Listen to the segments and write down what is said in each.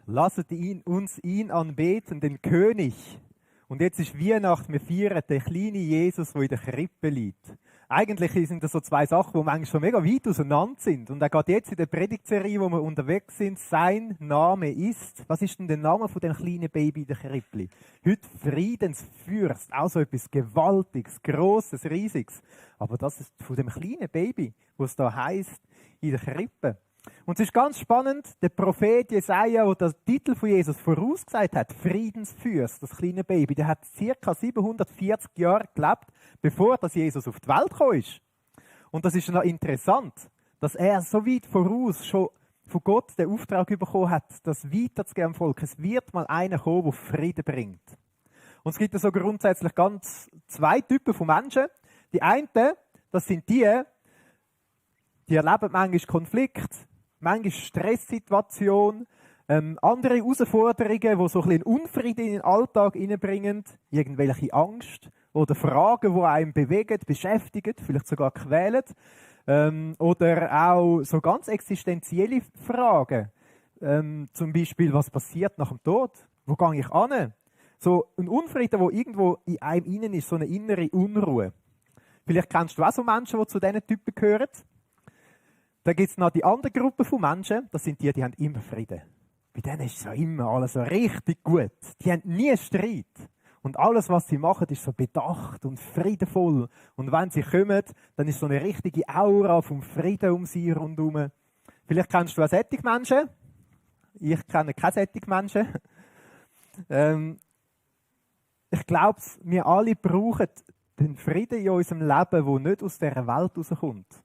Lasset uns ihn anbeten, den König. Und jetzt ist Weihnachten, wir feiern den kleinen Jesus, der in der Krippe liegt. Eigentlich sind das so zwei Sachen, die manchmal schon mega weit auseinander sind. Und er geht jetzt in der Predigtserie, wo wir unterwegs sind, sein Name ist. Was ist denn der Name von dem kleinen Baby in der Krippe? Heute Friedensfürst, auch so etwas Gewaltiges, Grosses, Riesiges. Aber das ist von dem kleinen Baby, was da heisst, in der Krippe. Und es ist ganz spannend, der Prophet Jesaja, der den Titel von Jesus vorausgesagt hat, Friedensfürst, das kleine Baby, der hat ca. 740 Jahre gelebt, bevor das Jesus auf die Welt gekommen ist. Und das ist noch interessant, dass er so weit voraus schon von Gott den Auftrag bekommen hat, das weiterzugeben am Volk. Es wird mal einer kommen, der Frieden bringt. Und es gibt ja so grundsätzlich ganz zwei Typen von Menschen. Die einen, das sind die erleben manchmal Konflikt, manchmal Stresssituation, andere Herausforderungen, die so ein bisschen Unfrieden in den Alltag hineinbringen, irgendwelche Angst oder Fragen, die einem bewegen, beschäftigen, vielleicht sogar quälen, oder auch so ganz existenzielle Fragen, zum Beispiel, was passiert nach dem Tod, wo gehe ich hin? So ein Unfrieden, der irgendwo in einem innen ist, so eine innere Unruhe. Vielleicht kennst du auch so Menschen, die zu diesen Typen gehören. Dann gibt es noch die andere Gruppe von Menschen, das sind die haben immer Frieden. Bei denen ist so immer alles so richtig gut. Die haben nie Streit. Und alles, was sie machen, ist so bedacht und friedenvoll. Und wenn sie kommen, dann ist so eine richtige Aura vom Frieden um sie rundherum. Vielleicht kennst du auch solche Menschen. Ich kenne keine solche Menschen. Ich glaube, wir alle brauchen den Frieden in unserem Leben, der nicht aus dieser Welt rauskommt.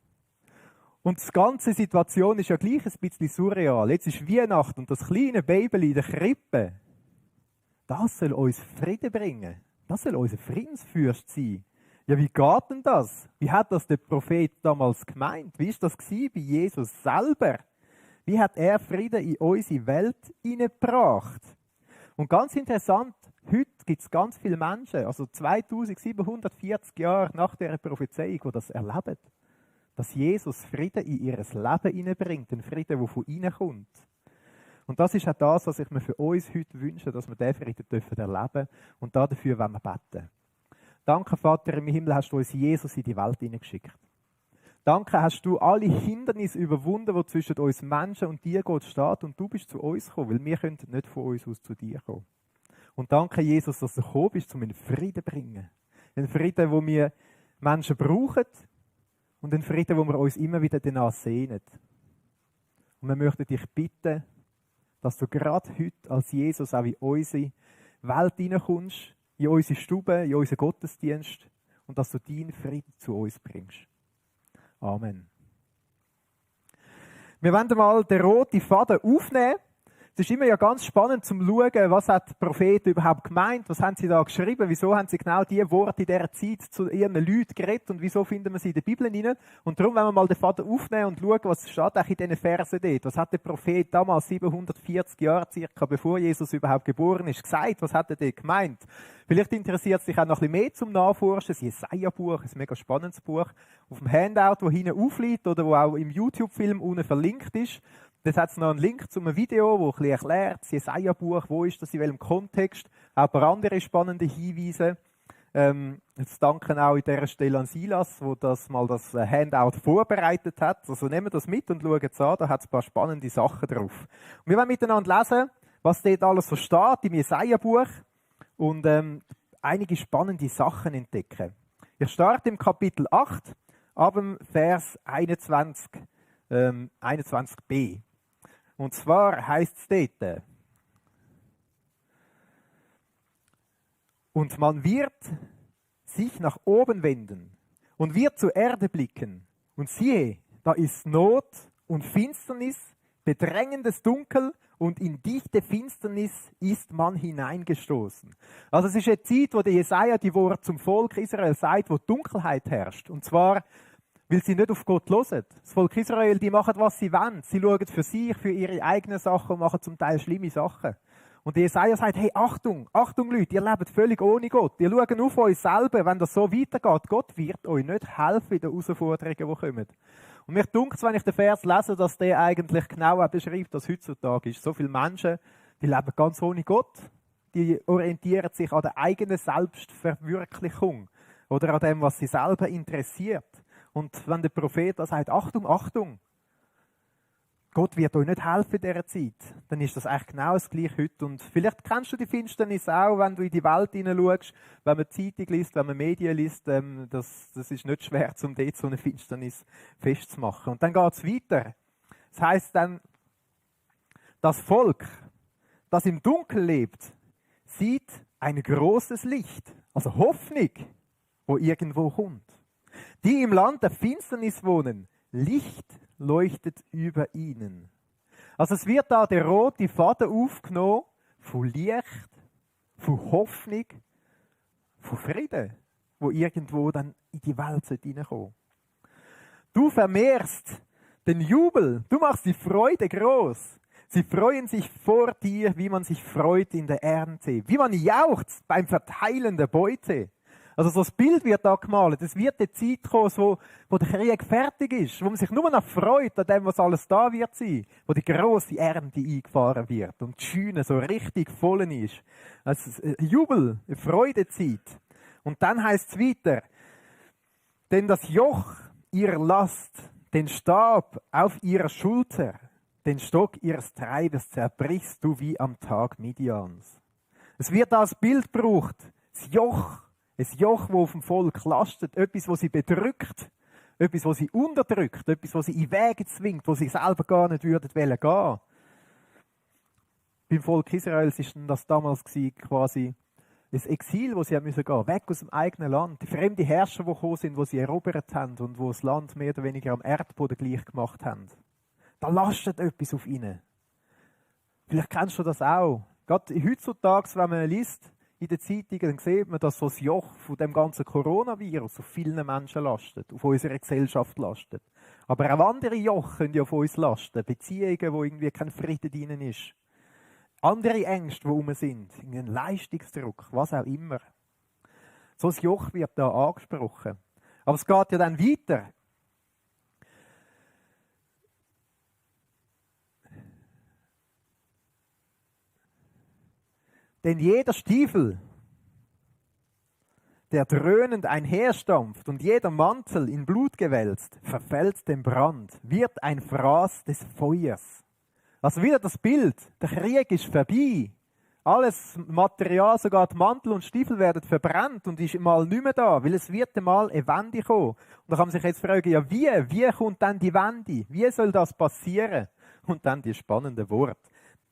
Und die ganze Situation ist ja gleich ein bisschen surreal. Jetzt ist Weihnachten und das kleine Baby in der Krippe, das soll uns Frieden bringen. Das soll unser Friedensfürst sein. Ja, wie geht denn das? Wie hat das der Prophet damals gemeint? Wie war das bei Jesus selber? Wie hat er Frieden in unsere Welt hineingebracht? Und ganz interessant, heute gibt es ganz viele Menschen, also 2740 Jahre nach dieser Prophezeiung, die das erleben. Dass Jesus Frieden in ihr Leben hineinbringt, den Frieden, der von ihnen kommt. Und das ist auch das, was ich mir für uns heute wünsche, dass wir diesen Frieden erleben dürfen. Und dafür wollen wir beten. Danke, Vater im Himmel, hast du uns Jesus in die Welt hineingeschickt. Danke, hast du alle Hindernisse überwunden, die zwischen uns Menschen und dir steht. Und du bist zu uns gekommen, weil wir können nicht von uns aus zu dir kommen. Und danke, Jesus, dass du gekommen bist, um einen Frieden zu bringen. Einen Frieden, den wir Menschen brauchen. Und den Frieden, wo wir uns immer wieder danach sehnen. Und wir möchten dich bitten, dass du gerade heute als Jesus auch in unsere Welt hineinkommst, in unsere Stube, in unseren Gottesdienst und dass du deinen Frieden zu uns bringst. Amen. Wir wollen mal den roten Faden aufnehmen. Es ist immer ja ganz spannend zum schauen, was hat der Prophet überhaupt gemeint, was haben sie da geschrieben, wieso haben sie genau diese Worte in dieser Zeit zu ihren Leuten geredet und wieso finden wir sie in der Bibel hinein. Und darum wollen wir mal den Faden aufnehmen und schauen, was steht eigentlich in diesen Versen dort. Was hat der Prophet damals, 740 Jahre circa, bevor Jesus überhaupt geboren ist, gesagt? Was hat er dort gemeint? Vielleicht interessiert es dich auch noch ein bisschen mehr zum Nachforschen. Das Jesaja-Buch, ein mega spannendes Buch, auf dem Handout, das hinten aufliegt oder wo auch im YouTube-Film unten verlinkt ist. Dort hat es noch einen Link zu einem Video, das ein bisschen erklärt, das Jesaja-Buch, wo ist das, in welchem Kontext. Auch ein paar andere spannende Hinweise. Jetzt danken auch in dieser Stelle an Silas, der das Handout vorbereitet hat. Also nehmen das mit und schauen es an, da hat es ein paar spannende Sachen drauf. Und wir wollen miteinander lesen, was dort alles so steht im Jesaja-Buch und einige spannende Sachen entdecken. Ich starte im Kapitel 8, ab dem Vers 21b. Und zwar heißt es dort, und man wird sich nach oben wenden und wird zur Erde blicken. Und siehe, da ist Not und Finsternis, bedrängendes Dunkel und in dichte Finsternis ist man hineingestoßen. Also es ist eine Zeit, wo der Jesaja die Worte zum Volk Israel sagt, wo Dunkelheit herrscht. Und zwar weil sie nicht auf Gott hören. Das Volk Israel, die machen, was sie wollen. Sie schauen für sich, für ihre eigenen Sachen und machen zum Teil schlimme Sachen. Und Jesaja sagt, hey, Achtung, Achtung Leute, ihr lebt völlig ohne Gott. Ihr schaut auf euch selber, wenn das so weitergeht. Gott wird euch nicht helfen in den Herausforderungen, die kommen. Und mir dunkt es, wenn ich den Vers lese, dass der eigentlich genau auch beschreibt, dass heutzutage ist. So viele Menschen, Die leben ganz ohne Gott. Die orientieren sich an der eigenen Selbstverwirklichung oder an dem, was sie selber interessiert. Und wenn der Prophet da sagt, Achtung, Achtung, Gott wird euch nicht helfen in dieser Zeit, dann ist das eigentlich genau das Gleiche heute. Und vielleicht kennst du die Finsternis auch, wenn du in die Welt hineinschaust, wenn man Zeitung liest, wenn man Medien liest, das ist nicht schwer, um dort so eine Finsternis festzumachen. Und dann geht es weiter. Das heisst dann, das Volk, das im Dunkeln lebt, sieht ein großes Licht, also Hoffnung, wo irgendwo kommt. Die im Land der Finsternis wohnen, Licht leuchtet über ihnen. Also es wird da der rote Faden aufgenommen von Licht, von Hoffnung, von Frieden, wo irgendwo dann in die Welt hineinkommen. Du vermehrst den Jubel, du machst die Freude groß. Sie freuen sich vor dir, wie man sich freut in der Ernte, wie man jauchzt beim Verteilen der Beute. Also so das Bild wird da gemalt. Es wird die Zeit kommen, wo der Krieg fertig ist, wo man sich nur noch freut an dem, was alles da wird sein, wo die grosse Ernte eingefahren wird und die Scheune so richtig voll ist. Also Jubel, eine Freudezeit. Und dann heißt es weiter, denn das Joch ihrer Last, den Stab auf ihrer Schulter, den Stock ihres Treibers zerbrichst du wie am Tag Midians. Es wird als Bild gebraucht, das Joch, ein Joch, das auf dem Volk lastet, etwas, das sie bedrückt, etwas, das sie unterdrückt, etwas, das sie in Wege zwingt, wo sie selber gar nicht würden gehen. Beim Volk Israels war das damals quasi das Exil, wo sie gehen mussten, weg aus dem eigenen Land. Die fremden Herrscher, die gekommen sind, die sie erobert haben und die das Land mehr oder weniger am Erdboden gleich gemacht haben. Da lastet etwas auf ihnen. Vielleicht kennst du das auch. Gerade heutzutage, wenn man liest, in den Zeitungen, dann sieht man, dass so das Joch von dem ganzen Coronavirus auf vielen Menschen lastet, auf unserer Gesellschaft lastet. Aber auch andere Joch können ja auf uns lasten. Beziehungen, wo irgendwie kein Frieden drin ist. Andere Ängste, die rum sind. Ein Leistungsdruck, was auch immer. So ein Joch wird da angesprochen. Aber es geht ja dann weiter. Denn jeder Stiefel, der dröhnend einherstampft und jeder Mantel in Blut gewälzt, verfällt dem Brand, wird ein Fraß des Feuers. Also wieder das Bild, der Krieg ist vorbei. Alles Material, sogar die Mantel und Stiefel werden verbrannt und ist mal nicht mehr da, weil es wird einmal eine Wende kommen. Und da kann man sich jetzt fragen, ja wie kommt dann die Wende? Wie soll das passieren? Und dann die spannende Wort,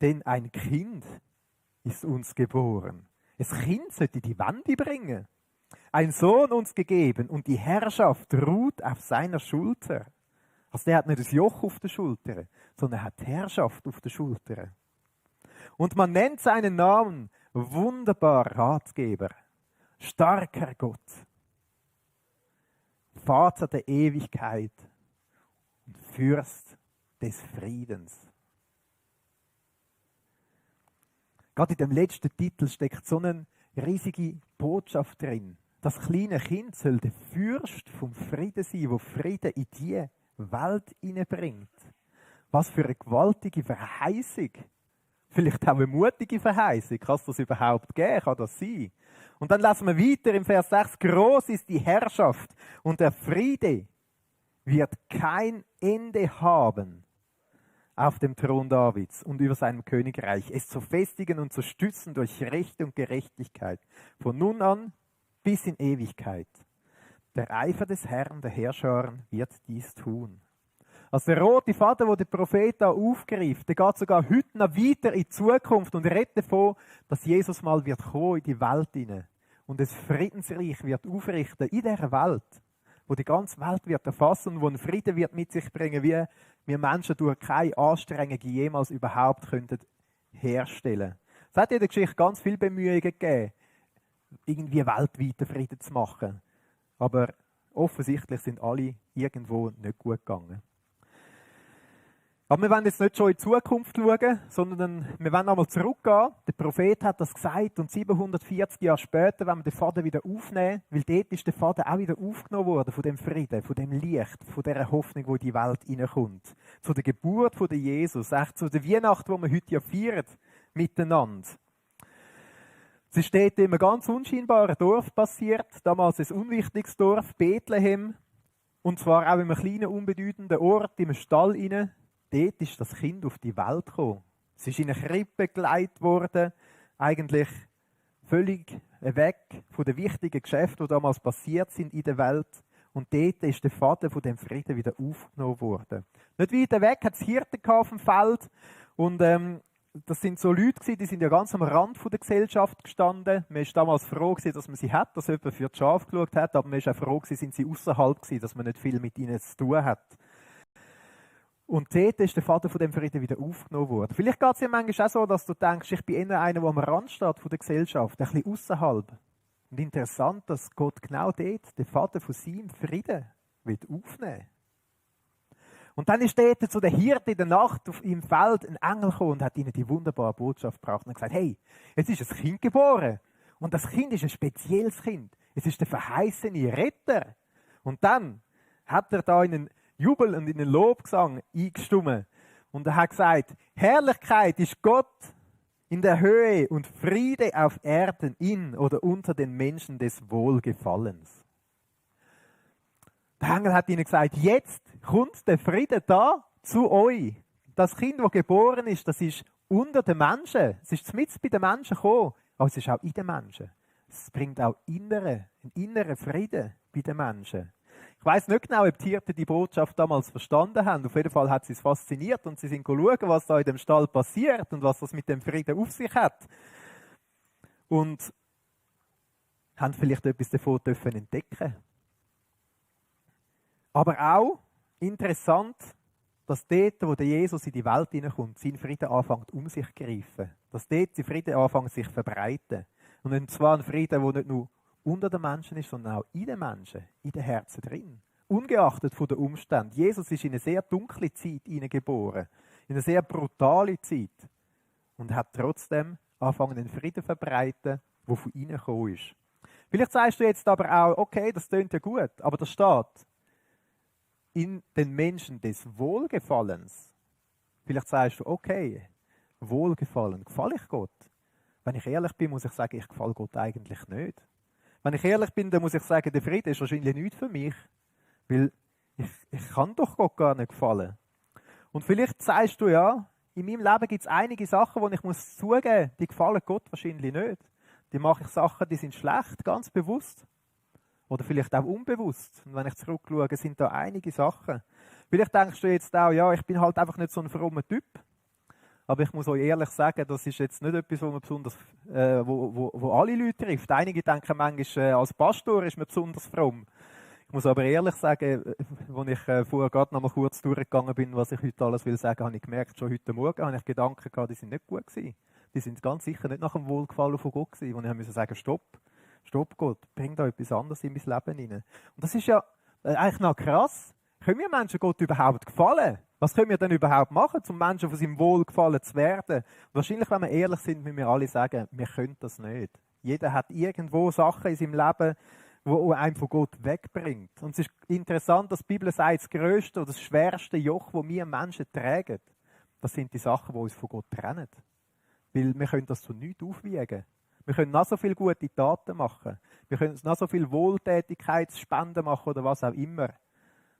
denn ein Kind ist uns geboren. Das Kind sollte die Wende bringen. Ein Sohn uns gegeben und die Herrschaft ruht auf seiner Schulter. Also der hat nicht das Joch auf der Schulter, sondern er hat Herrschaft auf der Schulter. Und man nennt seinen Namen wunderbarer Ratgeber, starker Gott, Vater der Ewigkeit und Fürst des Friedens. Gerade in dem letzten Titel steckt so eine riesige Botschaft drin. Das kleine Kind soll der Fürst vom Frieden sein, der Frieden in die Welt hineinbringt. Was für eine gewaltige Verheißung. Vielleicht auch eine mutige Verheißung. Kann es das überhaupt geben? Kann das sein? Und dann lesen wir weiter im Vers 6. Groß ist die Herrschaft und der Friede wird kein Ende haben auf dem Thron Davids und über seinem Königreich, es zu festigen und zu stützen durch Recht und Gerechtigkeit, von nun an bis in Ewigkeit. Der Eifer des Herrn, der Herrscharen, wird dies tun. Also der rote Faden, den der Prophet da aufgreift, der geht sogar heute noch weiter in die Zukunft und redet davon, dass Jesus mal wird kommen in die Welt hinein und das Friedensreich wird aufrichten in dieser Welt, wo die ganze Welt wird erfassen und wo ein Frieden wird mit sich bringen, wie wir Menschen durch keine Anstrengungen jemals überhaupt könnten herstellen. Es hat in der Geschichte ganz viele Bemühungen gegeben, irgendwie weltweiten Frieden zu machen. Aber offensichtlich sind alle irgendwo nicht gut gegangen. Aber wir wollen jetzt nicht schon in die Zukunft schauen, sondern wir wollen einmal zurückgehen. Der Prophet hat das gesagt und 740 Jahre später wollen wir den Faden wieder aufnehmen, weil dort ist der Faden auch wieder aufgenommen worden von dem Frieden, von dem Licht, von dieser Hoffnung, die in die Welt hineinkommt. Zu der Geburt von Jesus, echt zu der Weihnacht, die wir heute ja feiern, miteinander. Es ist dort in einem ganz unscheinbaren Dorf passiert, damals ein unwichtiges Dorf, Bethlehem. Und zwar auch in einem kleinen, unbedeutenden Ort, in einem Stall rein. Dort ist das Kind auf die Welt gekommen. Es ist in eine Krippe gelegt worden, eigentlich völlig weg von den wichtigen Geschäften, die damals passiert sind in der Welt. Und dort ist der Faden von dem Frieden wieder aufgenommen worden. Nicht weiter weg hat es Hirten auf dem Feld. Und das sind so Leute gewesen, die sind ja ganz am Rand der Gesellschaft gestanden. Man war damals froh gewesen, dass man sie hat, dass jemand für die Schafe geschaut hat. Aber man war auch froh gewesen, sind sie außerhalb gewesen, dass man nicht viel mit ihnen zu tun hat. Und dort ist der Faden von dem Frieden wieder aufgenommen worden. Vielleicht geht es dir manchmal auch so, dass du denkst, ich bin eher einer, der am Rand steht von der Gesellschaft, ein bisschen außerhalb. Und interessant, dass Gott genau dort den Faden von seinem Frieden aufnehmen will. Und dann ist dort zu der Hirte in der Nacht im Feld ein Engel gekommen und hat ihnen die wunderbare Botschaft gebracht und gesagt, hey, jetzt ist ein Kind geboren. Und das Kind ist ein spezielles Kind. Es ist der verheißene Retter. Und dann hat er da in einen Jubel und in einen Lobgesang eingestimmt. Und er hat gesagt, Herrlichkeit ist Gott in der Höhe und Friede auf Erden in oder unter den Menschen des Wohlgefallens. Der Engel hat ihnen gesagt, jetzt kommt der Friede da zu euch. Das Kind, das geboren ist, das ist unter den Menschen. Es ist mitten bei den Menschen gekommen, aber es ist auch in den Menschen. Es bringt auch einen inneren Frieden bei den Menschen. Ich weiss nicht genau, ob die Hirten die Botschaft damals verstanden haben. Auf jeden Fall hat sie es fasziniert und sie sind schauen, was da in dem Stall passiert und was das mit dem Frieden auf sich hat. Und haben vielleicht etwas davon entdecken. Aber auch interessant, dass dort, wo der Jesus in die Welt hineinkommt, sein Frieden anfängt, um sich zu greifen. Dass dort sein Frieden anfängt, sich zu verbreiten. Und zwar ein Frieden, der nicht nur unter den Menschen ist, sondern auch in den Menschen, in den Herzen drin. Ungeachtet von den Umständen. Jesus ist in eine sehr dunkle Zeit hineingeboren, in eine sehr brutale Zeit. Und hat trotzdem angefangen, einen Frieden zu verbreiten, der von innen gekommen ist. Vielleicht sagst du jetzt aber auch, okay, das klingt ja gut, aber da steht, in den Menschen des Wohlgefallens. Vielleicht sagst du, okay, Wohlgefallen, gefalle ich Gott? Wenn ich ehrlich bin, muss ich sagen, ich gefalle Gott eigentlich nicht. Wenn ich ehrlich bin, dann muss ich sagen, der Friede ist wahrscheinlich nichts für mich, weil ich kann doch Gott gar nicht gefallen. Und vielleicht sagst du, ja, in meinem Leben gibt es einige Sachen, die ich muss zugeben, die gefallen Gott wahrscheinlich nicht. Die mache ich Sachen, die sind schlecht, ganz bewusst. Oder vielleicht auch unbewusst. Und wenn ich zurückschaue, sind da einige Sachen. Vielleicht denkst du jetzt auch, ja, ich bin halt einfach nicht so ein frommer Typ. Aber ich muss euch ehrlich sagen, das ist jetzt nicht etwas, wo man besonders, wo alle Leute trifft. Einige denken manchmal, als Pastor ist man besonders fromm. Ich muss aber ehrlich sagen, als ich vorher gerade noch mal kurz durchgegangen bin, was ich heute alles will sagen, habe ich gemerkt, schon heute Morgen habe ich Gedanken gehabt, die sind nicht gut gewesen. Die sind ganz sicher nicht nach dem Wohlgefallen von Gott gewesen, wo ich musste sagen, stopp Gott, bring da etwas anderes in mein Leben hinein. Und das ist ja eigentlich noch krass. Können wir Menschen Gott überhaupt gefallen? Was können wir denn überhaupt machen, um Menschen von seinem Wohlgefallen zu werden? Und wahrscheinlich, wenn wir ehrlich sind, müssen wir alle sagen, wir können das nicht. Jeder hat irgendwo Sachen in seinem Leben, die einen von Gott wegbringt. Und es ist interessant, dass die Bibel sagt, das grösste oder das schwerste Joch, das wir Menschen tragen, das sind die Sachen, die uns von Gott trennen. Weil wir können das zu nichts aufwiegen. Wir können noch so viele gute Taten machen. Wir können noch so viel Wohltätigkeitsspenden machen oder was auch immer.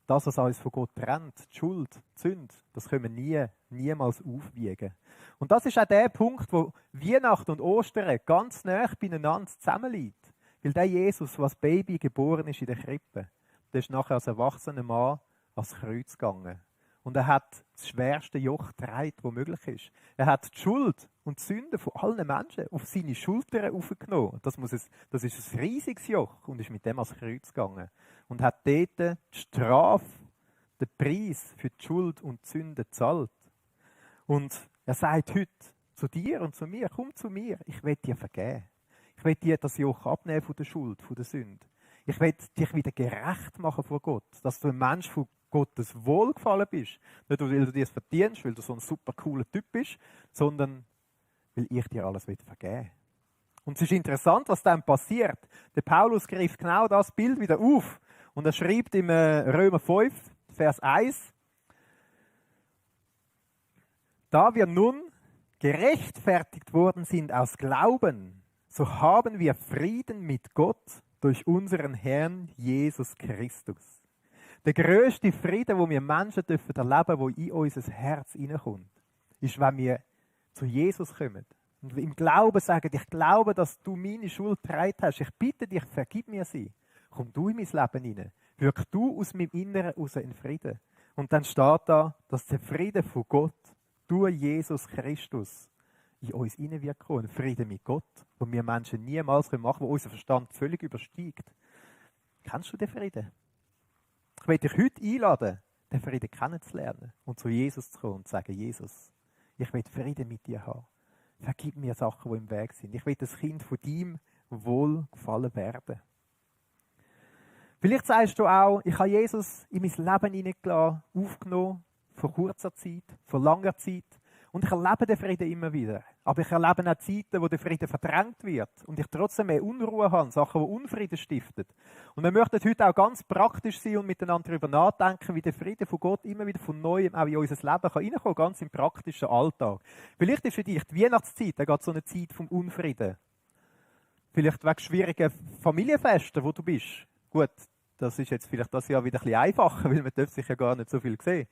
Das, was uns von Gott trennt, die Schuld, die Sünde, das können wir niemals aufwiegen. Und das ist auch der Punkt, wo Weihnachten und Ostern ganz nah beieinander zusammenliegt. Weil der Jesus, der als Baby geboren ist in der Krippe, der ist nachher als erwachsener Mann ans Kreuz gegangen. Und er hat das schwerste Joch getragen, das möglich ist. Er hat die Schuld und die Sünde von allen Menschen auf seine Schultern aufgenommen. Das ist ein riesiges Joch und ist mit dem ans Kreuz gegangen. Und hat dort die Strafe, den Preis für die Schuld und die Sünde gezahlt. Und er sagt heute zu dir und zu mir, komm zu mir, ich will dir vergeben. Ich will dir das Joch abnehmen von der Schuld, von der Sünde. Ich will dich wieder gerecht machen vor Gott, dass du ein Mensch von Gottes Wohlgefallen bist. Nicht, weil du dir es verdienst, weil du so ein super cooler Typ bist, sondern weil ich dir alles vergeben will. Und es ist interessant, was dann passiert. Der Paulus greift genau das Bild wieder auf und er schreibt im Römer 5, Vers 1, da wir nun gerechtfertigt worden sind aus Glauben, so haben wir Frieden mit Gott durch unseren Herrn Jesus Christus. Der grösste Frieden, den wir Menschen dürfen erleben, der in unser Herz hineinkommt, ist, wenn wir zu Jesus kommen und im Glauben sagen, ich glaube, dass du meine Schuld getragen hast. Ich bitte dich, vergib mir sie. Komm du in mein Leben hinein. Wirk du aus meinem Inneren heraus in Frieden. Und dann steht da, dass der Friede von Gott durch Jesus Christus in uns hinein wird kommen. Ein Frieden mit Gott, den wir Menschen niemals machen können, der unser Verstand völlig übersteigt. Kennst du den Frieden? Ich möchte dich heute einladen, den Frieden kennenzulernen und zu Jesus zu kommen und zu sagen, Jesus, ich will Frieden mit dir haben. Vergib mir Sachen, die im Weg sind. Ich will das Kind von deinem Wohlgefallen werden. Vielleicht sagst du auch, ich habe Jesus in mein Leben hineingelassen, aufgenommen, vor kurzer Zeit, vor langer Zeit. Und ich erlebe den Frieden immer wieder. Aber ich erlebe auch Zeiten, wo der Frieden verdrängt wird und ich trotzdem mehr Unruhe habe, Sachen, die Unfrieden stiften. Und wir möchten heute auch ganz praktisch sein und miteinander darüber nachdenken, wie der Frieden von Gott immer wieder von Neuem auch in unser Leben reinkommen kann, ganz im praktischen Alltag. Vielleicht ist für dich die Weihnachtszeit, da geht so eine Zeit vom Unfrieden. Vielleicht wegen schwierigen Familienfesten, wo du bist. Gut, das ist jetzt vielleicht das Jahr wieder ein bisschen einfacher, weil man darf sich ja gar nicht so viel sehen.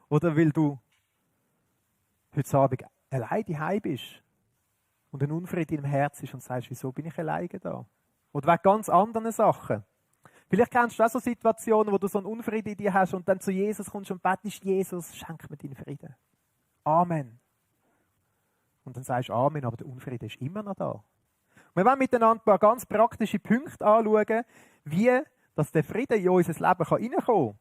Oder weil du heute Abend allein daheim bist und ein Unfrieden im Herzen ist und sagst, wieso bin ich alleine da? Oder wegen ganz anderen Sachen. Vielleicht kennst du auch so Situationen, wo du so einen Unfrieden in dir hast und dann zu Jesus kommst und betest, Jesus, schenk mir deinen Frieden. Amen. Und dann sagst du Amen, aber der Unfrieden ist immer noch da. Und wir wollen miteinander ein paar ganz praktische Punkte anschauen, wie dass der Frieden in unser Leben reinkommen kann.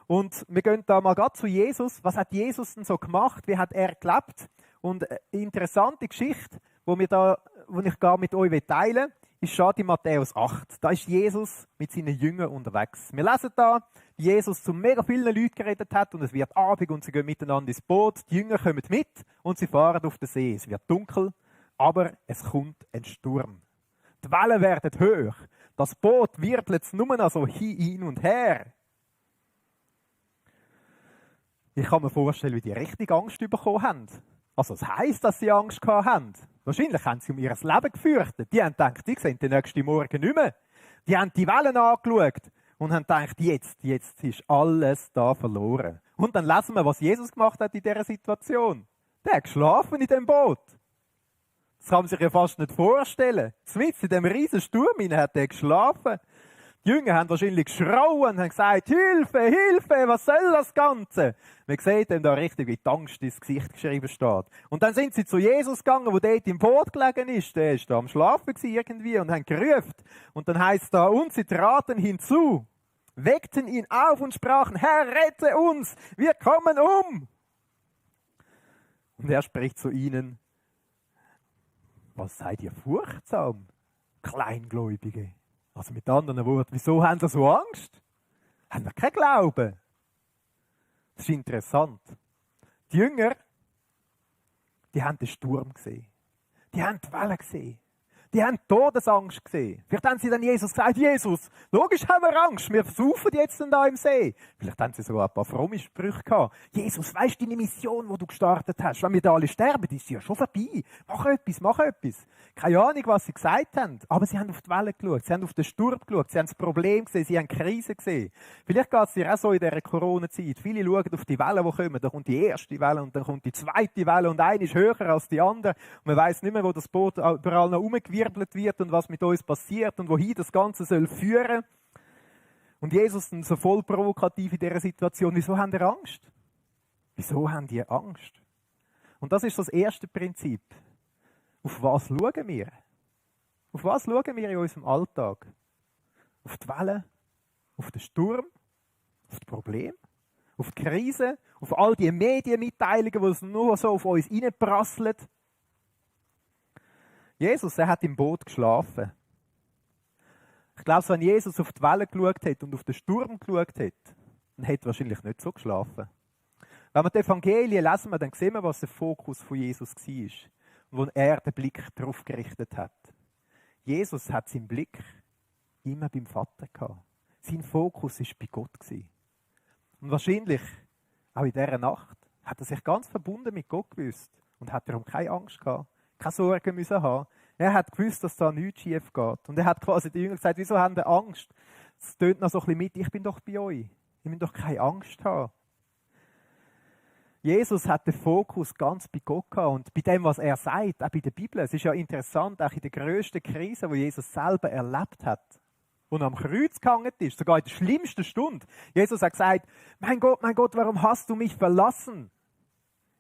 Und wir gehen da mal gerade zu Jesus. Was hat Jesus denn so gemacht? Wie hat er gelebt? Und eine interessante Geschichte, die ich gar mit euch teilen will, ist schon in Matthäus 8. Da ist Jesus mit seinen Jüngern unterwegs. Wir lesen da, wie Jesus zu mega vielen Leuten geredet hat und es wird Abend und sie gehen miteinander ins Boot. Die Jünger kommen mit und sie fahren auf den See. Es wird dunkel, aber es kommt ein Sturm. Die Wellen werden hoch. Das Boot wirbelt nur noch so hin und her. Ich kann mir vorstellen, wie die richtig Angst bekommen haben. Also es heisst, dass sie Angst gehabt haben. Wahrscheinlich haben sie um ihr Leben gefürchtet. Die haben gedacht, die sehen den nächsten Morgen nicht mehr. Die haben die Wellen angeschaut und haben gedacht, jetzt ist alles da verloren. Und dann lesen wir, was Jesus gemacht hat in dieser Situation. Der hat geschlafen in dem Boot. Das kann man sich ja fast nicht vorstellen. Mitten in diesem riesen Sturm hat er geschlafen. Die Jünger haben wahrscheinlich geschrauen und haben gesagt, Hilfe, Hilfe, was soll das Ganze? Man sieht ihm da richtig, wie die Angst ins Gesicht geschrieben steht. Und dann sind sie zu Jesus gegangen, der dort im Boot gelegen ist. Der ist da am Schlafen irgendwie und haben gerufen. Und dann heisst da, und sie traten hinzu, weckten ihn auf und sprachen, Herr, rette uns, wir kommen um. Und er spricht zu ihnen, was seid ihr furchtsam, Kleingläubige? Also mit anderen Worten, wieso haben sie so Angst? Haben wir keinen Glauben? Das ist interessant. Die Jünger, die haben den Sturm gesehen. Die haben die Wellen gesehen. Die haben Todesangst gesehen. Vielleicht haben sie dann Jesus gesagt, Jesus, logisch haben wir Angst, wir versaufen jetzt da im See. Vielleicht haben sie sogar ein paar fromme Sprüche gehabt. Jesus, weisst du deine Mission, die du gestartet hast? Wenn wir da alle sterben, ist sie ja schon vorbei. Mach etwas, mach etwas. Keine Ahnung, was sie gesagt haben, aber sie haben auf die Wellen geschaut, sie haben auf den Sturm geschaut, sie haben das Problem gesehen, sie haben die Krise gesehen. Vielleicht geht es dir auch so in dieser Corona-Zeit. Viele schauen auf die Wellen, die kommen. Da kommt die erste Welle und dann kommt die zweite Welle und eine ist höher als die andere. Und man weiss nicht mehr, wo das Boot überall noch rumgewirbelt wird und was mit uns passiert und wohin das Ganze soll führen. Und Jesus ist so voll provokativ in dieser Situation. Wieso haben die Angst? Wieso haben die Angst? Und das ist das erste Prinzip. Auf was schauen wir? Auf was schauen wir in unserem Alltag? Auf die Wellen? Auf den Sturm? Auf das Problem? Auf die Krise? Auf all die Medienmitteilungen, die es nur so auf uns reinprasseln? Jesus, er hat im Boot geschlafen. Ich glaube, wenn Jesus auf die Wellen geschaut hat und auf den Sturm geschaut hat, dann hätte er wahrscheinlich nicht so geschlafen. Wenn wir die Evangelien lesen, dann sehen wir, was der Fokus von Jesus war. Wo er den Blick darauf gerichtet hat. Jesus hat seinen Blick immer beim Vater gehabt. Sein Fokus war bei Gott. Und wahrscheinlich, auch in dieser Nacht, hat er sich ganz verbunden mit Gott gewusst. und hat darum keine Angst gehabt, keine Sorgen müssen haben. Er hat gewusst, dass da nichts schief geht. Und er hat quasi den Jüngern gesagt, wieso haben die Angst? Es tönt noch so ein bisschen mit, ich bin doch bei euch. Ihr müsst doch keine Angst haben. Jesus hat den Fokus ganz bei Gott gehabt und bei dem, was er sagt, auch bei der Bibel. Es ist ja interessant, auch in der grössten Krise, die Jesus selber erlebt hat, wo er am Kreuz gehangen ist, sogar in der schlimmsten Stunde. Jesus hat gesagt, mein Gott, warum hast du mich verlassen?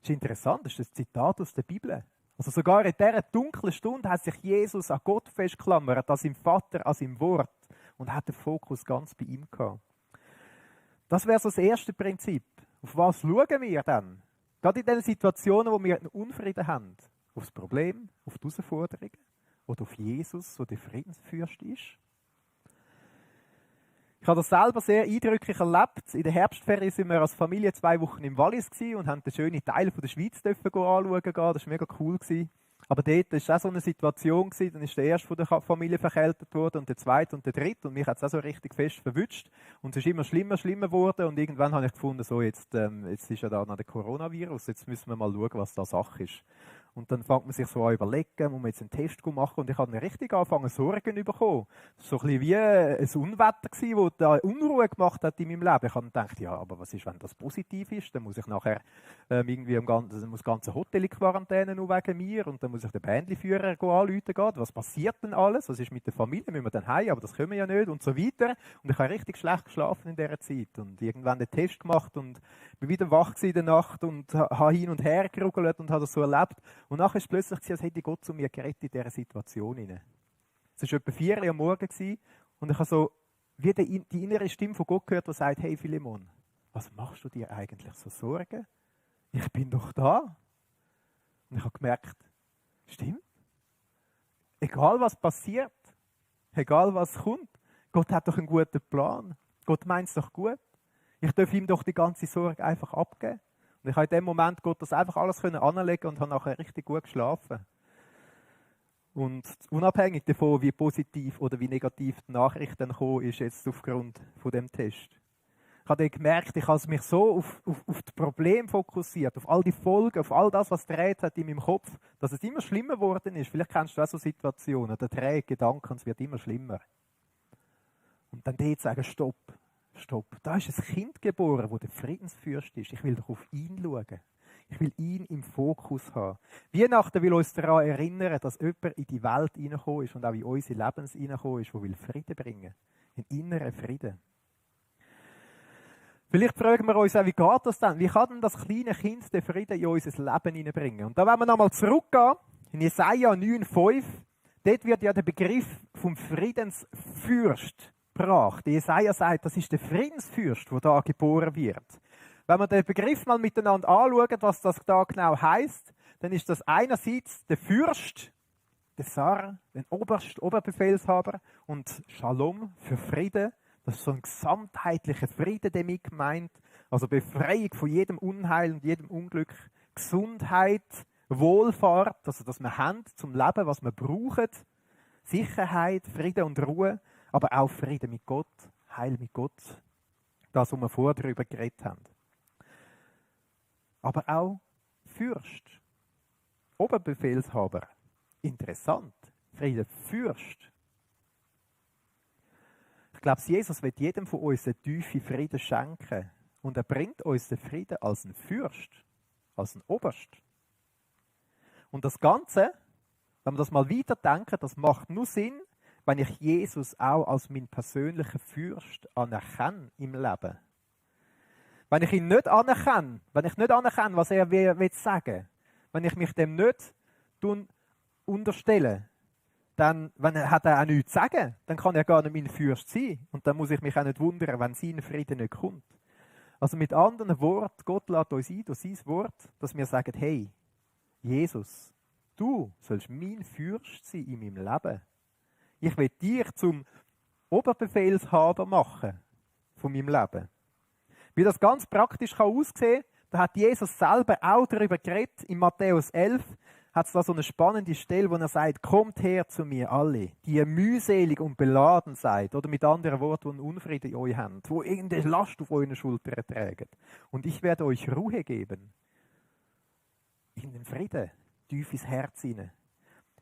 Das ist interessant, das ist ein Zitat aus der Bibel. Also sogar in dieser dunklen Stunde hat sich Jesus an Gott festgeklammert, an seinem Vater, an seinem Wort und hat den Fokus ganz bei ihm gehabt. Das wäre so das erste Prinzip. Auf was schauen wir dann? Gerade in den Situationen, wo wir einen Unfrieden haben. Auf das Problem, auf die Herausforderungen oder auf Jesus, der der Friedensfürst ist. Ich habe das selber sehr eindrücklich erlebt. In der Herbstferien sind wir als Familie 2 Wochen im Wallis und haben den schönen Teil von der Schweiz anschauen. Das war mega cool. Aber dort war auch so eine Situation, dann ist der erste von der Familie verkältet worden und der zweite und der dritte. Und mich hat es auch so richtig fest verwünscht. Und es ist immer schlimmer geworden. Und irgendwann habe ich gefunden, so jetzt ist ja da noch der Coronavirus, jetzt müssen wir mal schauen, was da Sache ist. Und dann fängt man sich so an überlegen, muss man jetzt einen Test machen. Und ich habe richtig angefangen, Sorgen zu bekommen. Das war so ein bisschen wie ein Unwetter, das da Unruhe gemacht hat in meinem Leben. Ich habe gedacht, ja, aber was ist, wenn das positiv ist? Dann muss ich nachher irgendwie das ganze Hotel in Quarantäne nur wegen mir. Und dann muss ich den Bändchenführer anrufen gehen. Was passiert denn alles? Was ist mit der Familie? Müssen wir dann heim? Aber das können wir ja nicht. Und so weiter. Und ich habe richtig schlecht geschlafen in dieser Zeit. Und irgendwann den Test gemacht und bin wieder wach in der Nacht und habe hin und her gerugelt und habe das so erlebt. Und nachher ist es plötzlich, als hätte Gott zu mir geredet in dieser Situation. Es war etwa 4 Uhr am Morgen und ich habe so wie die innere Stimme von Gott gehört, die sagt, hey Philemon, was machst du dir eigentlich so Sorgen? Ich bin doch da. Und ich habe gemerkt, stimmt. Egal was passiert, egal was kommt, Gott hat doch einen guten Plan. Gott meint es doch gut. Ich darf ihm doch die ganze Sorge einfach abgeben. Und ich habe in dem Moment Gott das einfach alles anlegen und habe nachher richtig gut geschlafen. Und unabhängig davon, wie positiv oder wie negativ die Nachricht dann gekommen ist, jetzt aufgrund von dem Test. Ich habe dann gemerkt, ich habe mich so auf das Problem fokussiert, auf all die Folgen, auf all das, was dreht hat in meinem Kopf, dass es immer schlimmer geworden ist. Vielleicht kennst du auch so Situationen, der dreht Gedanken, es wird immer schlimmer. Und dann dort sagen, stopp. Da ist ein Kind geboren, das der Friedensfürst ist. Ich will doch auf ihn schauen. Ich will ihn im Fokus haben. Weihnachten will uns daran erinnern, dass jemand in die Welt hineingekommen ist und auch in unsere Lebens hineingekommen ist, der will Frieden bringen. Einen inneren Frieden. Vielleicht fragen wir uns auch, wie geht das denn? Wie kann denn das kleine Kind den Frieden in unser Leben hineinbringen? Und da wollen wir nochmal zurückgehen, in Jesaja 9,5. Dort wird ja der Begriff vom Friedensfürst gebracht. Jesaja sagt, das ist der Friedensfürst, der da geboren wird. Wenn wir den Begriff mal miteinander anschauen, was das da genau heisst, dann ist das einerseits der Fürst, der Sar, der Oberbefehlshaber und Shalom für Frieden. Das ist so ein gesamtheitlicher Frieden, damit gemeint. Also Befreiung von jedem Unheil und jedem Unglück, Gesundheit, Wohlfahrt, also dass wir haben zum Leben, was wir brauchen, Sicherheit, Frieden und Ruhe, aber auch Frieden mit Gott, Heil mit Gott. Das, was wir vorher darüber geredet haben. Aber auch Fürst, Oberbefehlshaber. Interessant. Frieden, Fürst. Ich glaube, Jesus wird jedem von uns einen tiefen Frieden schenken. Und er bringt uns den Frieden als ein Fürst, als ein Oberst. Und das Ganze, wenn wir das mal weiterdenken, das macht nur Sinn, wenn ich Jesus auch als meinen persönlichen Fürst anerkenne im Leben. Wenn ich ihn nicht anerkenne, was er will sagen, wenn ich mich dem nicht unterstelle, dann hat er auch nichts zu sagen, dann kann er gar nicht mein Fürst sein. Und dann muss ich mich auch nicht wundern, wenn sein Frieden nicht kommt. Also mit anderen Worten, Gott lädt uns ein, durch sein Wort, dass wir sagen, hey, Jesus, du sollst mein Fürst sein in meinem Leben. Ich will dich zum Oberbefehlshaber machen von meinem Leben. Wie das ganz praktisch aussehen kann, da hat Jesus selber auch darüber geredet. In Matthäus 11 hat es da so eine spannende Stelle, wo er sagt, kommt her zu mir alle, die ihr mühselig und beladen seid. Oder mit anderen Worten, die einen Unfrieden in euch habt, wo irgendeine Last auf euren Schultern trägt. Und ich werde euch Ruhe geben. in den Frieden, tief ins Herz hinein.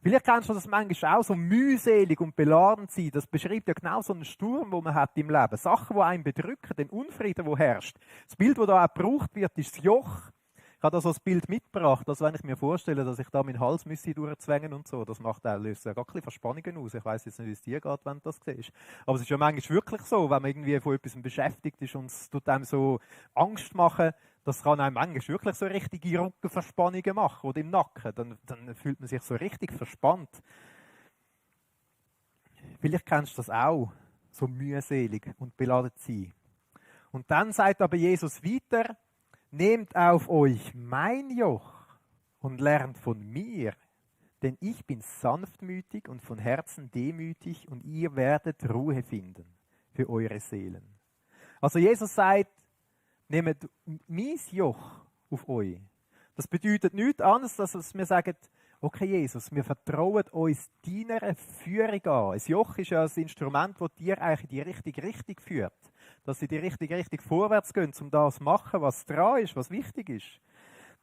Vielleicht kennst du das manchmal auch, so mühselig und beladen sein. Das beschreibt ja genau so einen Sturm, den man hat im Leben. Sachen, die einen bedrücken, den Unfrieden, der herrscht. Das Bild, das da auch gebraucht wird, ist das Joch. Ich habe da so ein Bild mitgebracht, also wenn ich mir vorstelle, dass ich da meinen Hals müsste durchzwängen und so, das macht auch, löst ja gar keine Verspannungen aus. Ich weiss jetzt nicht, wie es dir geht, wenn du das siehst. Aber es ist ja manchmal wirklich so, wenn man irgendwie von etwas beschäftigt ist und es tut einem so Angst machen, das kann einem manchmal wirklich so richtige Rückenverspannungen machen oder im Nacken. Dann fühlt man sich so richtig verspannt. Vielleicht kennst du das auch, so mühselig und beladen sein. Und dann sagt aber Jesus weiter, nehmt auf euch mein Joch und lernt von mir, denn ich bin sanftmütig und von Herzen demütig und ihr werdet Ruhe finden für eure Seelen. Also Jesus sagt, nehmt mein Joch auf euch. Das bedeutet nichts anderes, als wir sagen, okay Jesus, wir vertrauen uns deiner Führung an. Ein Joch ist ja ein Instrument, das dir eigentlich in die richtige Richtung führt. Dass sie die richtige Richtung vorwärts gehen, um das zu machen, was dran ist, was wichtig ist.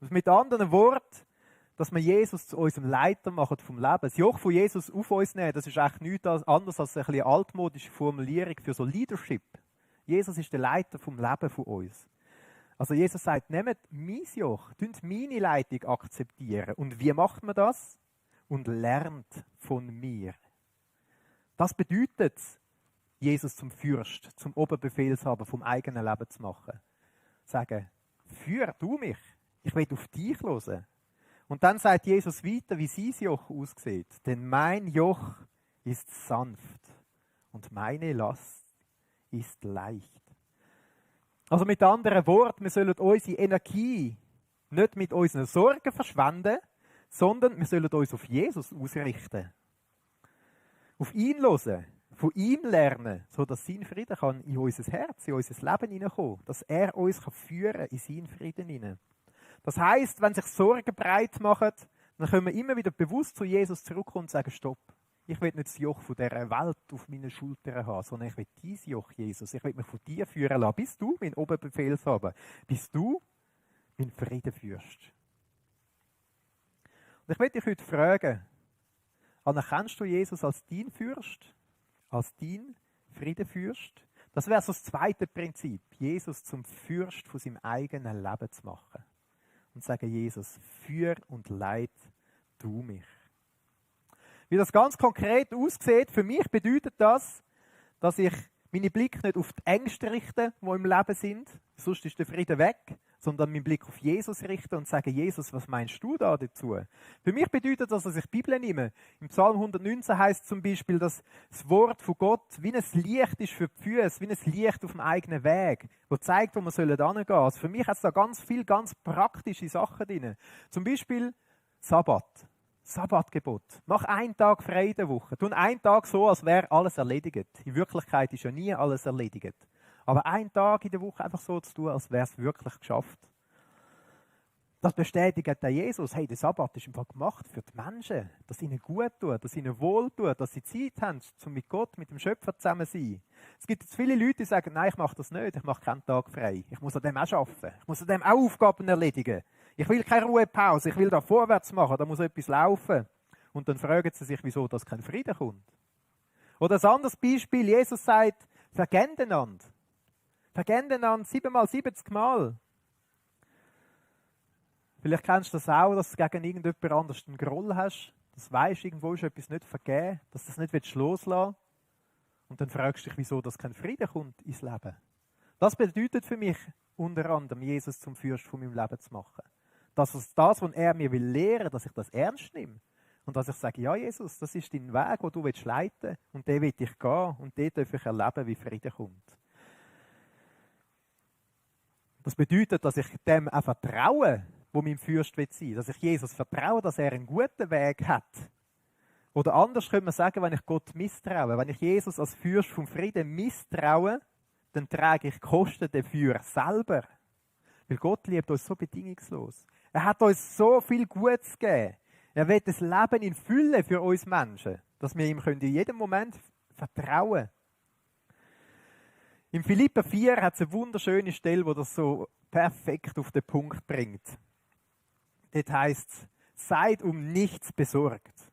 Und mit anderen Worten, dass wir Jesus zu unserem Leiter machen vom Leben. Das Joch von Jesus auf uns nehmen, das ist eigentlich nichts anderes als eine altmodische Formulierung für so Leadership. Jesus ist der Leiter vom Leben von uns. Also Jesus sagt, nehmt mein Joch, meine Leitung akzeptieren. Und wie macht man das? Und lernt von mir. Das bedeutet es, Jesus zum Fürst, zum Oberbefehlshaber vom eigenen Leben zu machen. Sagen, führ du mich, ich will auf dich hören. Und dann sagt Jesus weiter, wie sein Joch aussieht. Denn mein Joch ist sanft und meine Last ist leicht. Also mit anderen Worten, wir sollen unsere Energie nicht mit unseren Sorgen verschwenden, sondern wir sollen uns auf Jesus ausrichten. Auf ihn hören, von ihm lernen, sodass sein Frieden kann in unser Herz, in unser Leben hineinkommen, dass er uns führen kann in seinen Frieden hinein. Das heisst, wenn sich Sorgen breit machen, dann können wir immer wieder bewusst zu Jesus zurückkommen und sagen, stopp, ich will nicht das Joch von dieser Welt auf meinen Schultern haben, sondern ich will dein Joch, Jesus. Ich will mich von dir führen lassen. Bist du mein Oberbefehlshaber? Bist du mein Friedenfürst? Und ich will dich heute fragen, anerkennst du Jesus als dein Fürst? Als dein Friedenfürst? Das wäre so das zweite Prinzip, Jesus zum Fürst von seinem eigenen Leben zu machen. Und sagen, Jesus, führ und leit du mich. Wie das ganz konkret aussieht, für mich bedeutet das, dass ich meine Blicke nicht auf die Ängste richte, die im Leben sind, sonst ist der Frieden weg, sondern meinen Blick auf Jesus richte und sage, Jesus, was meinst du da dazu? Für mich bedeutet das, dass ich die Bibel nehme. Im Psalm 119 heißt zum Beispiel, dass das Wort von Gott wie ein Licht ist für die Füße, wie ein Licht auf dem eigenen Weg, das zeigt, wo wir hingehen sollen. Also für mich hat es da ganz viele ganz praktische Sachen drin. Zum Beispiel Sabbat. Sabbatgebot. Mach einen Tag frei in der Woche. Tu einen Tag so, als wäre alles erledigt. In Wirklichkeit ist ja nie alles erledigt. Aber einen Tag in der Woche einfach so zu tun, als wäre es wirklich geschafft. Das bestätigt der Jesus. Hey, der Sabbat ist einfach gemacht für die Menschen. Dass es ihnen gut tut, dass es ihnen wohl tut, dass sie Zeit haben, um mit Gott, mit dem Schöpfer zusammen zu sein. Es gibt jetzt viele Leute, die sagen, nein, ich mache das nicht, ich mache keinen Tag frei. Ich muss an dem auch arbeiten. Ich muss an dem auch Aufgaben erledigen. Ich will keine Ruhepause, ich will da vorwärts machen, da muss etwas laufen. Und dann fragen sie sich, wieso das kein Frieden kommt. Oder ein anderes Beispiel, Jesus sagt, vergebt einander. Vergebt einander 7-mal, 70 Mal. Vielleicht kennst du das auch, dass du gegen irgendjemand anders einen Groll hast. Das weisst, irgendwo ist etwas nicht vergeben, dass du das nicht loslassen willst. Und dann fragst du dich, wieso das kein Frieden kommt ins Leben. Das bedeutet für mich unter anderem, Jesus zum Fürst von meinem Leben zu machen. Dass es das, was er mir lehren will, dass ich das ernst nehme. Und dass ich sage, ja Jesus, das ist dein Weg, den du leiten willst. Und den will ich gehen. Und den darf ich erleben, wie Frieden kommt. Das bedeutet, dass ich dem auch vertraue, wo mein Fürst sein will. Dass ich Jesus vertraue, dass er einen guten Weg hat. Oder anders könnte man sagen, wenn ich Gott misstraue. Wenn ich Jesus als Fürst vom Frieden misstraue, dann trage ich Kosten dafür selber. Weil Gott liebt uns so bedingungslos. Er hat uns so viel Gutes gegeben. Er will das Leben in Fülle für uns Menschen, dass wir ihm in jedem Moment vertrauen können. Im Philipper 4 hat es eine wunderschöne Stelle, die das so perfekt auf den Punkt bringt. dort heisst es, seid um nichts besorgt.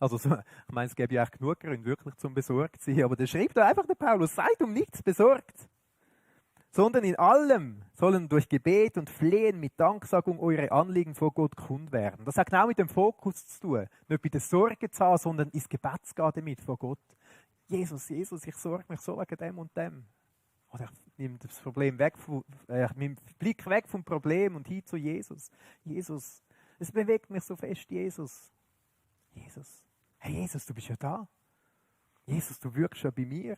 Also, ich meine, es gäbe ja auch genug Gründe, wirklich zum besorgt zu sein, aber der schreibt da einfach der Paulus, seid um nichts besorgt, sondern in allem sollen durch Gebet und Flehen mit Danksagung eure Anliegen vor Gott kund werden. Das hat genau mit dem Fokus zu tun, nicht bei der Sorge zu haben, sondern ins Gebet zu gehen damit vor Gott. Jesus, ich sorge mich so wegen dem und dem. Oder ich nehme das Problem weg, nehme den Blick weg vom Problem und hin zu Jesus. Jesus, es bewegt mich so fest, Jesus. Jesus. Hey Jesus, du bist ja da. Jesus, du wirkst ja bei mir.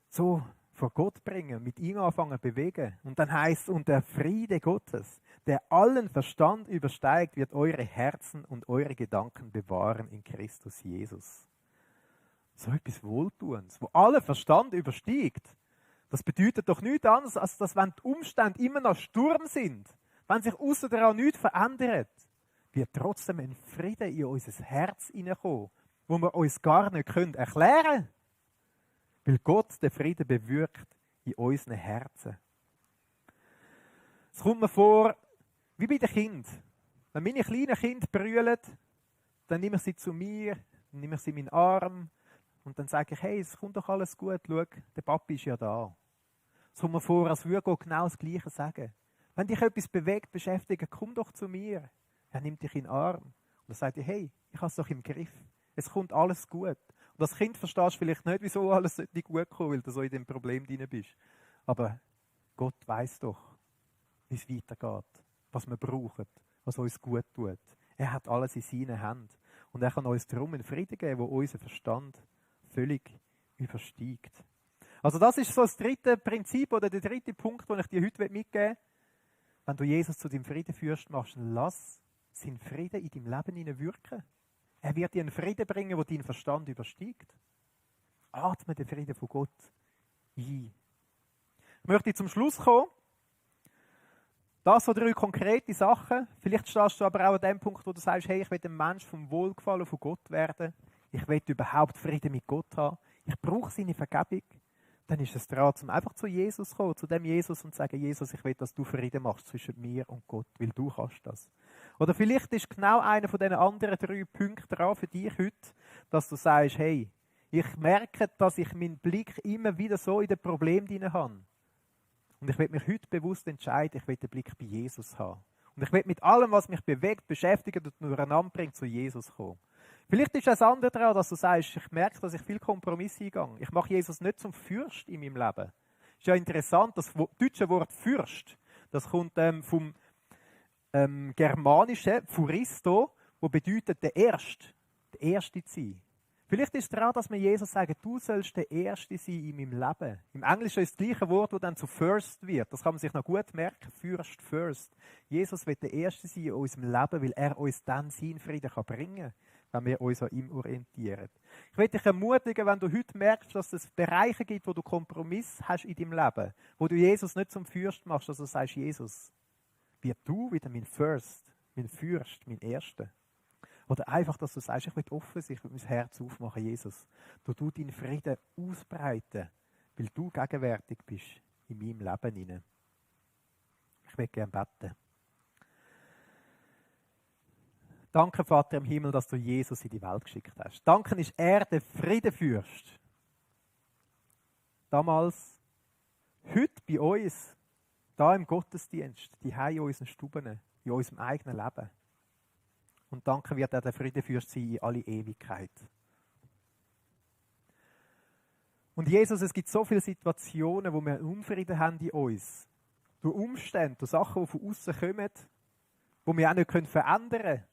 So vor Gott bringen, mit ihm anfangen bewegen. Und dann heißt es, und der Friede Gottes, der allen Verstand übersteigt, wird eure Herzen und eure Gedanken bewahren in Christus Jesus. So etwas Wohltuends, wo allen Verstand übersteigt. Das bedeutet doch nichts anderes, als dass wenn die Umstände immer noch Sturm sind, wenn sich außer daran nichts verändert, wird trotzdem ein Frieden in unser Herz hineinkommen, wo wir uns gar nicht erklären können. Weil Gott den Frieden bewirkt in unseren Herzen. Es kommt mir vor, wie bei den Kindern. Wenn meine kleinen Kinder brüllen, dann nehme ich sie zu mir, dann nehme ich sie in meinen Arm und dann sage ich, hey, es kommt doch alles gut, schau, der Papi ist ja da. Es kommt mir vor, als würde Gott genau das Gleiche sagen. Wenn dich etwas bewegt, beschäftigt, komm doch zu mir. Er nimmt dich in den Arm und dann sagt er, hey, ich habe es doch im Griff. Es kommt alles gut. Und das Kind verstehst du vielleicht nicht, wieso alles nicht gut kommt, weil du so in dem Problem drin bist. Aber Gott weiß doch, wie es weitergeht, was wir brauchen, was uns gut tut. Er hat alles in seinen Händen. Und er kann uns darum einen Frieden geben, der unseren Verstand völlig übersteigt. Also das ist so das dritte Prinzip oder der dritte Punkt, den ich dir heute mitgeben will. Wenn du Jesus zu deinem Frieden führst, machst, lass seinen Frieden in deinem Leben hineinwirken. Er wird dir einen Frieden bringen, der deinen Verstand übersteigt. Atme den Frieden von Gott ein. Ich möchte zum Schluss kommen. Das sind 3 konkrete Sachen. Vielleicht stehst du aber auch an dem Punkt, wo du sagst, hey, ich will ein Mensch vom Wohlgefallen von Gott werden. Ich will überhaupt Frieden mit Gott haben. Ich brauche seine Vergebung. Dann ist es dran, um einfach zu Jesus zu kommen, zu dem Jesus und zu sagen, Jesus, ich will, dass du Frieden machst zwischen mir und Gott, weil du kannst das. Oder vielleicht ist genau einer von diesen anderen 3 Punkten dran für dich heute, dass du sagst, hey, ich merke, dass ich meinen Blick immer wieder so in den Problemen drin habe. Und ich will mich heute bewusst entscheiden, ich will den Blick bei Jesus haben. Und ich will mit allem, was mich bewegt, beschäftigen und durcheinander bringt, zu Jesus kommen. Vielleicht ist das andere daran, dass du sagst, ich merke, dass ich viel Kompromisse eingehe. Ich mache Jesus nicht zum Fürst in meinem Leben. Es ist ja interessant, das deutsche Wort Fürst, das kommt vom germanischen Furisto, wo bedeutet der Erste zu sein. Vielleicht ist es daran, dass wir Jesus sagen, du sollst der Erste sein in meinem Leben. Im Englischen ist das gleiche Wort, das dann zu First wird. Das kann man sich noch gut merken. First. Jesus wird der Erste sein in unserem Leben, weil er uns dann seinen Frieden bringen kann, wenn wir uns an ihm orientieren. Ich will dich ermutigen, wenn du heute merkst, dass es Bereiche gibt, wo du Kompromiss hast in deinem Leben, wo du Jesus nicht zum Fürst machst, dass du sagst, Jesus, wird du wieder mein First, mein Fürst, mein Erster. Oder einfach, dass du sagst, ich will offen sein, ich will mein Herz aufmachen, Jesus. Du deinen Frieden ausbreiten, weil du gegenwärtig bist in meinem Leben hinein. Ich will gerne beten. Danke, Vater im Himmel, dass du Jesus in die Welt geschickt hast. Danke ist er, der Friedenfürst. Damals, heute bei uns, da im Gottesdienst, die in unseren Stuben, in unserem eigenen Leben. Und danke wird er der Friedenfürst sein in alle Ewigkeit. Und Jesus, es gibt so viele Situationen, wo wir Unfrieden haben in uns. Durch Umstände, durch Sachen, die von außen kommen, wo wir auch nicht verändern können.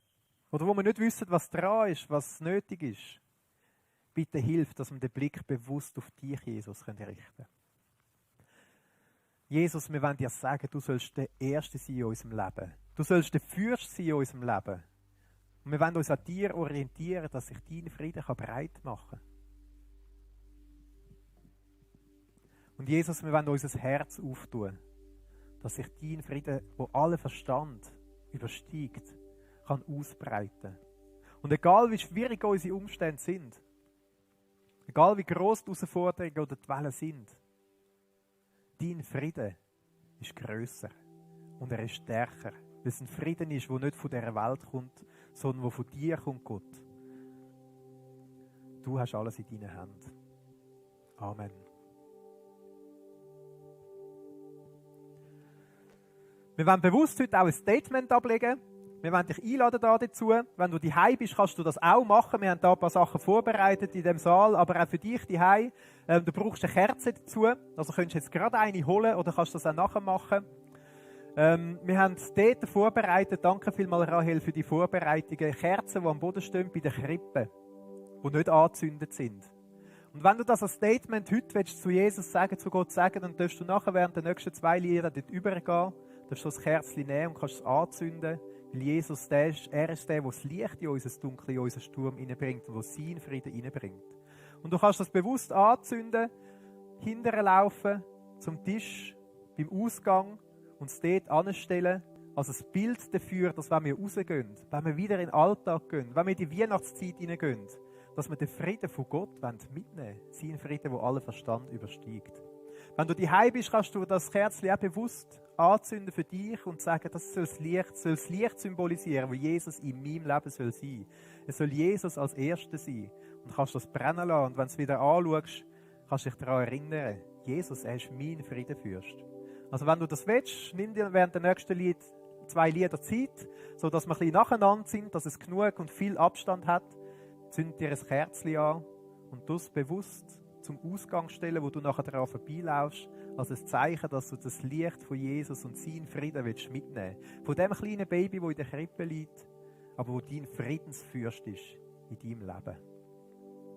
Oder wo wir nicht wissen, was dran ist, was nötig ist. Bitte hilf, dass wir den Blick bewusst auf dich, Jesus, richten können. Jesus, wir wollen dir sagen, du sollst der Erste sein in unserem Leben. Du sollst der Fürst sein in unserem Leben. Und wir wollen uns an dir orientieren, dass sich dein Frieden breit machen kann. Und Jesus, wir wollen unser Herz auftun, dass sich dein Frieden, wo allen Verstand übersteigt, kann ausbreiten. Und egal wie schwierig unsere Umstände sind, egal wie gross die Herausforderungen oder die Wellen sind, dein Frieden ist grösser Und er ist stärker. Weil es ein Frieden ist, der nicht von dieser Welt kommt, sondern der von dir kommt, Gott. Du hast alles in deinen Händen. Amen. Wir wollen bewusst heute auch ein Statement ablegen. Wir wollen dich einladen dazu. Wenn du daheim bist, kannst du das auch machen. Wir haben da ein paar Sachen vorbereitet in dem Saal, aber auch für dich daheim. Du brauchst eine Kerze dazu. Also könntest du jetzt gerade eine holen oder kannst das auch nachher machen. Wir haben dort vorbereitet, danke vielmals Rahel für die Vorbereitungen, Kerzen, die am Boden stehen bei den Krippen, die nicht angezündet sind. Und wenn du das als Statement heute willst, zu Jesus sagen, zu Gott sagen, dann darfst du nachher während der nächsten 2 Lieder dort übergehen, darfst du das Kerzchen nehmen und kannst es anzünden, weil Jesus, er ist der das Licht in unser Dunkel, in unseren Sturm hineinbringt und der seinen Frieden hineinbringt. Und du kannst das bewusst anzünden, hinterher laufen, zum Tisch, beim Ausgang, uns dort anstellen, als ein Bild dafür, dass wenn wir rausgehen, wenn wir wieder in den Alltag gehen, wenn wir in die Weihnachtszeit hineingehen, dass wir den Frieden von Gott mitnehmen wollen. Seinen Frieden, der allen Verstand übersteigt. Wenn du daheim bist, kannst du das Kerzchen auch bewusst anzünden für dich und sagen, das soll das Licht symbolisieren, wo Jesus in meinem Leben soll sein. Es soll Jesus als Erster sein. Und kannst das brennen lassen. Und wenn du es wieder anschaust, kannst du dich daran erinnern, Jesus, er ist mein Friedenfürst. Also wenn du das willst, nimm dir während der nächsten 2 Lieder Zeit, sodass wir ein bisschen nacheinander sind, dass es genug und viel Abstand hat. Zünd dir ein Kerzchen an und du es bewusst zum Ausgang stellen, wo du nachher daran vorbeilaufst, als ein Zeichen, dass du das Licht von Jesus und seinen Frieden mitnehmen willst. Von dem kleinen Baby, das in der Krippe liegt, aber wo dein Friedensfürst ist in deinem Leben.